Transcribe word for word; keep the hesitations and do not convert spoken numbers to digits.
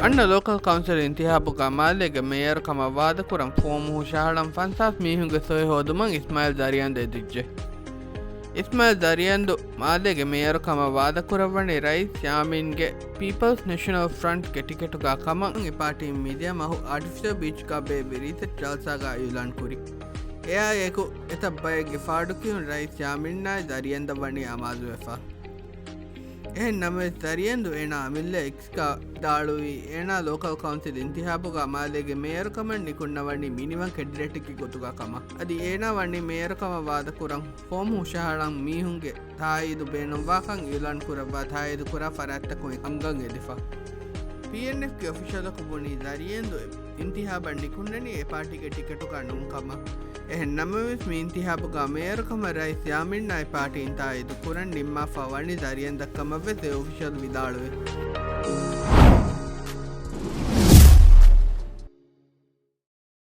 އަންނަ ލޯކަލް ކައުންސިލް އިންތިހާބުގަ މާލޭގެ މޭޔަރު ކަމަށް ވާދަކުރަން ފޯމު ހުށަހަޅަން ފަންސާސް މީހުންގެ ސޮއި ހޯދުމަށް އިސްމާއިލް ދަރިއަނދު އެދިއްޖެ. އިސްމާއިލް ދަރިއަނދު މާލޭގެ މޭޔަރު ކަމަށް ވާދަކުރައްވަނީ ރައީސް ޔާމީންގެ ޕީޕަލްސް ނެޝަނަލް ފްރަންޓް ގެ ޓިކެޓުގަ ކަމަށް އެ ޕާޓީން މިދިޔަ މަހު އާޓިފިޝަލް ބީޗްގަ ބޭއްވި ރީސެޓް ޖަލްސާގަ އިއުލާން ކުރި. އެއާއެކު އެތައް ބައެއްގެ ފާޑުކިޔުން ރައީސް ޔާމީންނާއި ދަރިއަނދަށް ވަނީ އަމާޒުވެފަ. އެހެން ނަމަވެސް، ދަރިއަނދު އޭނާ އަމިއްލަ އެކްސްގަ ވިދާޅުވީ، އޭނާ ލޯކަލް ކައުންސިލް އިންތިހާބުގަ މާލޭގެ މޭޔަރުކަމަށް ނިކުންނަވަނީ މިނިވަން ކެންޑިޑޭޓެއްގެ ގޮތުގަ ކަމަށް. އަދި އޭނާ ވަނީ މޭޔަރުކަމަށް ވާދަކުރަން ފޯމް ހުށަހަޅަން މީހުންގެ ތާއީދު ބޭނުންވާކަން އިއުލާން ކުރައްވާ ތާއީދު ކުރާ ފަރާތްތަކުން އަންގަން އެދިފަ. ޕީއެންއެފްގެ އޮފިޝަލަކު ބުނީ، ދަރިއަނދު އިންތިހާބަށް ނިކުންނަނީ އެ ޕާޓީގެ ޓިކެޓުގަ ނޫން ކަމަށް. އެހެން ނަމަވެސް، މި އިންތިހާބުގަ މޭޔަރުކަމަށް ރައީސް ޔާމީންނާއި ޕާޓީން ތާއީދު ކުރަން ނިންމާފަ ވަނީ ދަރިއަނދަށް ކަމަށްވެސް އެ އޮފިޝަލް ވިދާޅުވި.